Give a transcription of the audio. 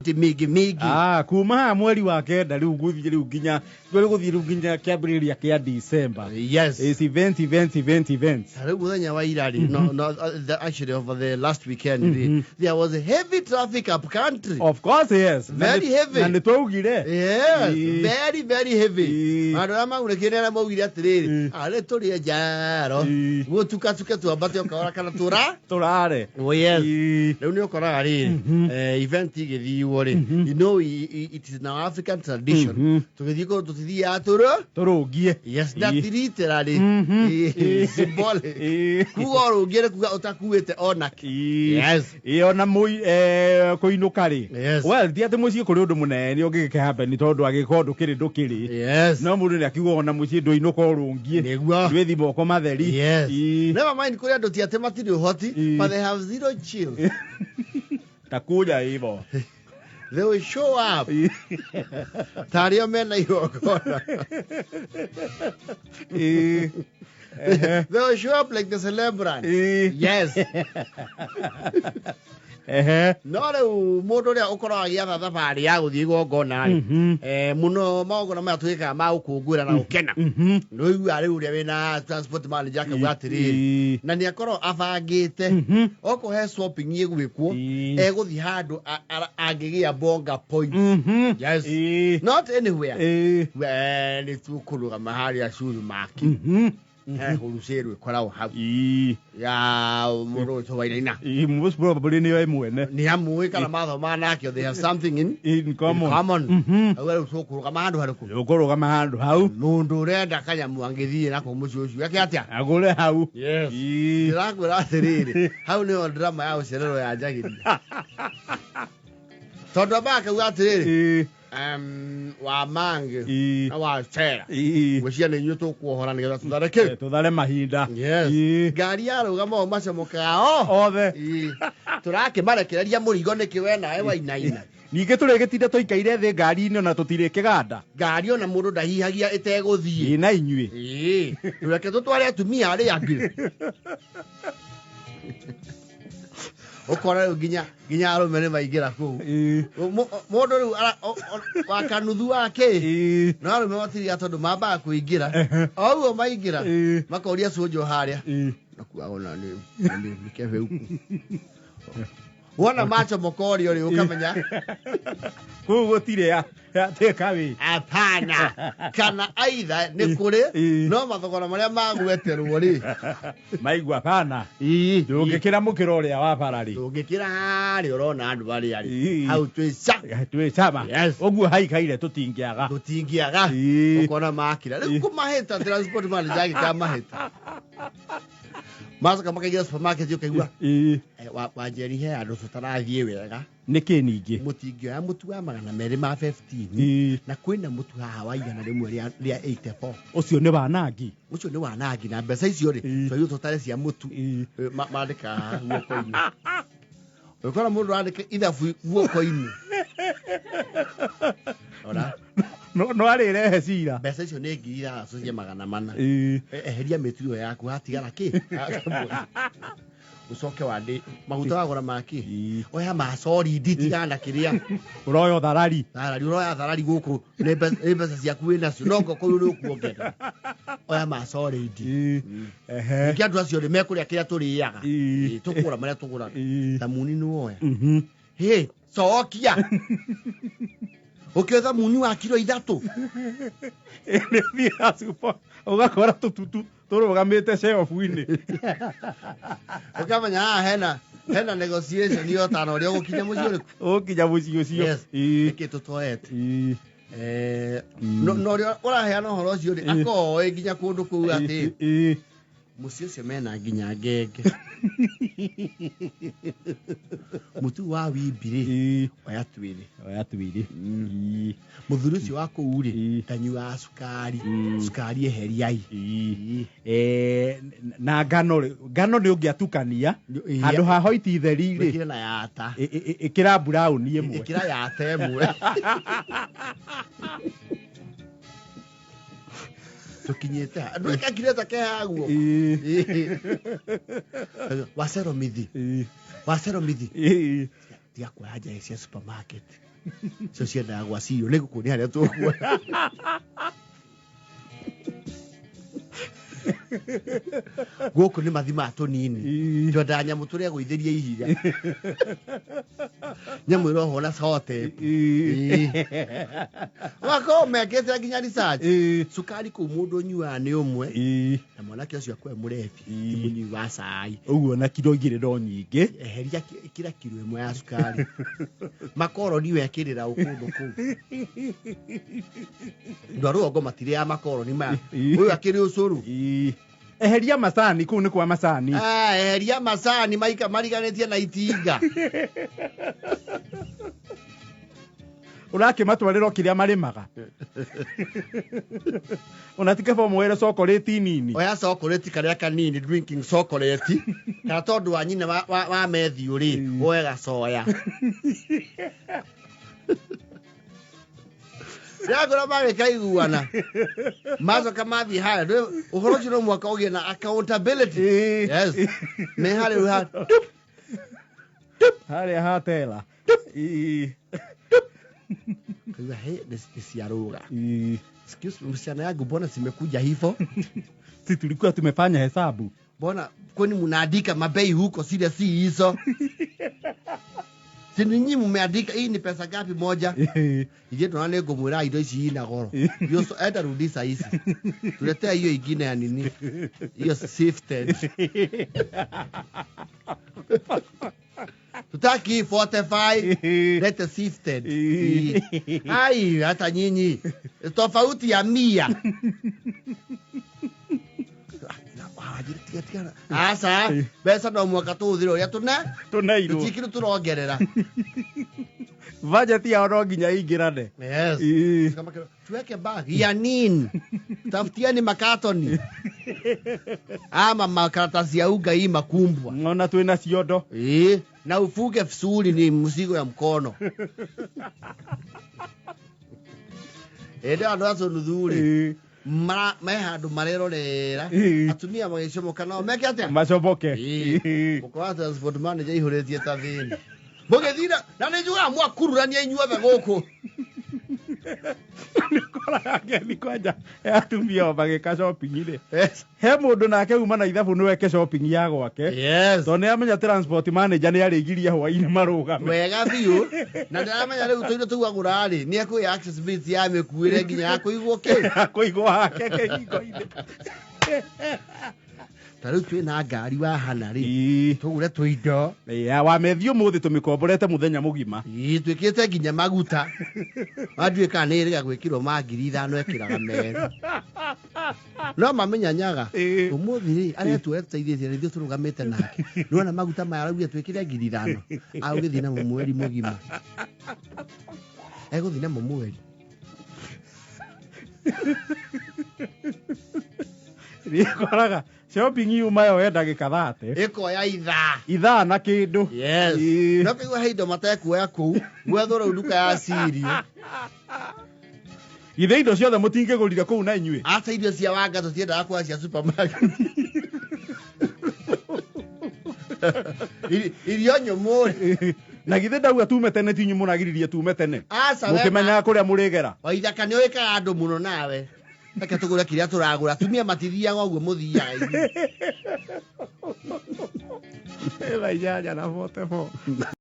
Mĩingĩ mĩingĩ. Ah, kuma haha mweri wa kenda rĩu gũthiĩ rĩu nginya rĩu gũthiĩ rĩu nginya kĩambĩrĩria kĩa December. Yes. It's events, events, events, events. Ta rĩu mũthenya wa ira rĩ, no, no, actually over the last weekend rĩ, there was heavy traffic up country. Of course, yes. Na Very heavy. Na nĩ twaugire. Yes, Ii. very very heavy. Ii. Andũ arĩa magunĩkire nĩ arĩa maugire atĩrĩrĩ, Ii. arĩ tũrĩe njaro, Ii. gũtukatuke twambate ũkahora kana tũra. Tũrare. Oh yes. Ii. Rĩu nĩ ũkoraga rĩrĩ, event ĩgĩthiwo rĩ, you know it is now African tradition. Tũgĩthiĩ kũndũ tũtithiaga tũrũ. Tũrũngie. Yes, Ii. na ti literally. Ii. Symbolic. Ii. Kuga ũrũngie nĩ kuga ũtakuĩte onake. Ii. Yes. Ĩ ona kũinũka rĩ. Yes. Well, ti atĩ mũciĩ kũrĩ ũndũ mũnene ũngĩgĩka happen tondũ angĩkorwo ndũkĩrĩ ndũkĩrĩ. Yes. No mũndũ nĩ akiuga ona mũciĩ ndũinũka ũrũngie. Nĩguo. Ndwĩthi moko matheri. Yes. Ii. Never mind kũrĩ andũ ti atĩ matirĩ ũhoti, Ii. but they have zero chill. Takuja hivyo. They will show up. Tarĩ o mena igongona. Ii. They will show up like the celebrant. Ii. Yes. Ehe. No rĩu mũndũ ũrĩa ũkoragwo agĩatha thabarĩ ya gũthiĩ igongona rĩ, mũno magongona maya twĩkaga ma gũkũngũĩra na gũkena, nĩ ũiguaga rĩu ũrĩa wĩna transport manager akauga atĩrĩrĩ, Ii. na nĩ akorwo abangĩte okorwo he swapping ĩgwĩkwo, egũthiĩ handũ angĩgĩa bonga points. Yes. Ii. Not anywhere. Ii. We nĩ tũkũrũgama harĩa curu maki, he hũrucĩrũ ĩkoragwo hau Ii. ya mũndũ ũyũ Wainaina. Ii, most probably nĩyo mwene. Nĩ amũĩ kana mathoma nake, they have something in In common. in common. Hau rĩu tũkũrũgama handũ harĩkũ? Ũkũrũgama handũ hau. Mũndũ ũrenda kanyamũ angĩthiĩ nako mũciĩ ũcio eke atĩa? Agũre hau. Yes. Ii. Ndĩrakwĩra atĩrĩrĩ, hau nĩho drama ya gũcererwo yanjagĩria, tondũ ambaga akauga atĩrĩrĩ, Ii. Wa mangĩ Ii. na wa cera, Ii. gwĩcia nĩ inyuĩ tũkuohora nĩgetha tũthare kĩ? Tũthare mahinda. Yes. Ii. Ngari yarũgama o macomokaga o Othe. Ii. Tũrakĩmarekereria mũrigo nĩkĩ we nawe wainaina? Ningĩ tũrĩgĩtinda tũikaire thĩ ngari-inĩ ona tũtirĩ kĩganda. Ngari ona mũndũ ndahihagia ĩtegũthiĩ. Ĩ na inyuĩ. Ĩĩ, reke tũtware atumia arĩa angĩ. Ũkora rĩu nginya arũme nĩ maingĩra kũu. Ii. Mũndũ rĩu wa kanuthu wake. Ii. No arũme matiriga tondũ mambaga kũingĩra. O ũguo maingĩra, Ii. makoria cũnjũ harĩa. Ii. Nakuaga ona nĩ mĩkebe huku. Wona macomoka ũrĩa ũrĩ ũkamenya Kũu gũtirĩ ya take away. Hapana, kana aitha nĩ kũrĩ, Ii. no mathogora marĩa magweterwo rĩ, Maigua bana. Ii. Ndũngĩkĩra mũkĩra ũrĩa wa bara rĩ. Ndũngĩkĩra harĩa ũrona andũ arĩa rĩ, Ii. hau twĩ ca. Twĩ cama. Yes. Ũguo haikaire tũtingĩaga. Tũtingĩaga. Ii. Ũkona makira rĩu kũmahĩta, transport manager agĩkamahĩta, macoka makaingĩra supermarket, ũkaigua, Ii. Wanjeri, he andũ tũtarathiĩ wega. Nĩkĩ ningĩ? Mũtingĩoya mũtu wa 200 ma 15? Ii. Na kwĩna mũtu haha wa 100 rĩa 84. Ũcio nĩ wanangi. Ũcio nĩ wanangi, na mbeca icio rĩ, Ii. twagĩrĩirwo tũtare cia mũtu. Ii. Mandĩkaga haha guoko-inĩ, ũkora mũndũ andĩka ithabu guoko-inĩ. Ora. No arĩrehe cira. Mbeca icio nĩ 6400. Ii. Eheria mĩtu ĩyo yaku, hatigara kĩ? Ũcoke wandĩ maguta wagũra maki. Ii. Oya ma solid, tigana na kĩrĩa. Ũroya ũtharari. Tharari, ũroya tharari gũkũ nĩ mbeca ciaku wĩ nacio, no ngoko ũyũ nĩ ũkuongerera, oya ma solid. Ii. Ehe. Ningĩ andũ acio rĩ, mekũrĩa kĩrĩa tũrĩaga. Ii. Ĩ, tũkũgũra marĩa tũgũraga. Ii. Thamuni nĩ woya? Hĩ, cokia ũkĩoya thamuni wa kiro 3. Nĩ ũthiaga super ũgakora tũtutu tũrũgamĩte shelf-inĩ. Ũkamenya haha hena negotiation yotana ũrĩa ũgũkinya mũciĩ ũrĩkũ. Ũgũkinya mũciĩ ũcio. Yes. Ii. Nĩkĩ tũtoete? Ii. No ũrĩa ũraheana ũhoro ũcio rĩ, akoĩ nginya kũndũ kũu atĩ Ii. Mũciĩ ũcio mena nginya ngenge. Mũtu wa wimbi rĩ, Ii. oya twĩrĩ. Oya twĩrĩ. Ii. Mũthuri ũcio wa kũu rĩ, Ii. ndanyuaga cukari. Cukari eheriai. Ii. Na ngano rĩ, ngano nĩ ũngĩatukania handũ ha hoiti theri rĩ, Ĩkĩra na yata. Ĩkĩra brown ĩmwe. Ĩkĩra yata ĩmwe. Tũkinyĩte ha ndũĩ kakireta ke haguo. Ii. Wacero mithi. Ii. Wacero mithi. Ii. Tiga kuoya njahi cia supermarket cio ciendaga gwa cirio nĩ ngũkuonia harĩa tũkuoya. Gũkũ nĩ mathimaga tũnini. Twendaga nyamũ tũrĩa gũithĩria ihiga, nyamũ ĩrohwo na sote wakorwo mekĩte nginya research. Cukari kũu mũndũ ũnyuaga nĩ ũmwe na mwanake ũcio akwe mũrebi ti mũnyui wa cai. Ũguo na kiro 2 no nyingĩ. Eheria kira kiro 1 ya cukari, makoroni wekĩrĩra ũ kũndũ kũu andũ a rũgongo matirĩaga makoroni maya. Ũyũ akĩrĩ ũcũrũ. Eheria macani, kũu nĩ kwa macani. Ah, eheria macani maika mariganĩtie na itinga. Ũrakĩmatwarĩra o kĩrĩa marĩmaga, ona ti kaba ũmwoere cokorĩti nini. Oya chocolate karĩa kanini, drinking chocolate, kana tondũ wa nyina wa Matthew rĩ, woe gacoya rĩakũra magĩkaiguana macoka mathiĩ harĩa. Ũhoro ũcio no mwaka ũgĩe na accountability. Yes, me harĩa rĩu tup. Harĩa hatela. Kaigua he nĩ ciarũga. Excuse me, msichana yangu, mbona zimekuja hivyo? Si tulikuwa tumefanya hesabu? Mbona kwani mnaandika mabei huko zile si hizo? Si ninyi mmeandika hii ni pesa ngapi moja? Ithuĩ tũrona nĩ ngũmwĩra indo ici ina goro. Hiyo enda rudisha hizi, tuletea hiyo ingine ya nini, hiyo sifted. Tutaki 45, lete sifted. Ai, hata nyinyi tofauti ya 100. Aca, mbeca no mwaka tũhũthĩre ũrĩa tũne tũneirwo. Tũtikĩrĩ tũrongerera. Budget yao no nginya ingĩrane. Yes. Tuweke bag ya nini? Tafutieni makatoni ama makaratasi ya unga hii makumbwa. Ng'ona twĩna ciondo. Ĩĩ, na ufuge vizuri, ni mzigo ya mkono. Ĩndĩ andũ acio nuthu rĩ, me handũ marerorera atumia magĩcomoka nao meke atĩa? Macomoke. Mũkora transport manager ihũrĩtie ta thĩni mũgĩthira na nĩ njugaga mwakururania inyuothe gũkũ. Nĩũkoraga ngeni kwanja ya atumia o magĩka shopping rĩ, he mũndũ nake uma na ithabu nĩ weke shopping ya gwake, tondũ nĩ amenya transport manager nĩ arĩgiria hwainĩ marũgame. Wega biũ, na ndĩramenya rĩu tũindo tũu agũra rĩ, nĩ ekũgĩa access bit ya mĩkuĩre nginya ya kũigwo kĩ kũigwo hake kĩhingo-inĩ. Ta rĩu twĩna ngari wa hana rĩ, tũgũre tũindo. Ya wamethi ũmũthĩ tũmĩkomborete mũthenya mũgima. Ĩĩ, twĩkĩrĩte nginya maguta mandiũĩ kana nĩ ĩrĩga gwĩkĩrwo ma 5,000 ekĩraga merũ no mamenyanyaga. Ũmũthĩ rĩ, arĩa tuoya tũteithĩtie nĩ ithuĩ tũrũgamĩte nake, nĩwona maguta maya araugire twĩkĩre 5,000, agũgĩthiĩ namo mweri mũgima, egũthiĩ namo mweri. Nĩũkoraga shopping yuma yo ndagĩka 30. Ĩkoya ithaa. Ithaa na kĩndũ. Yes. No kĩigua he indo matekuoya kũu gwethwo rĩu nduka ya cirio. Githĩ indo ciothe mũtingĩgũrire kũu na inyuĩ? Aca, irio cia wanga tũtiendaga kuoya cia supermarket. Irio nyũmũ rĩ. Na githĩ ndauga tume tene, ti inyuĩ mũragiririe tume tene? Aca, we mũkĩmenyaga kũrĩa mũrĩgera. Waithaka nĩ ũĩkaga andũ mũno nawe. Reke tũgũre kĩrĩa tũragũra. Atumia matithiaga ũguo mũthiaga inyuĩ. Thaa 8:44.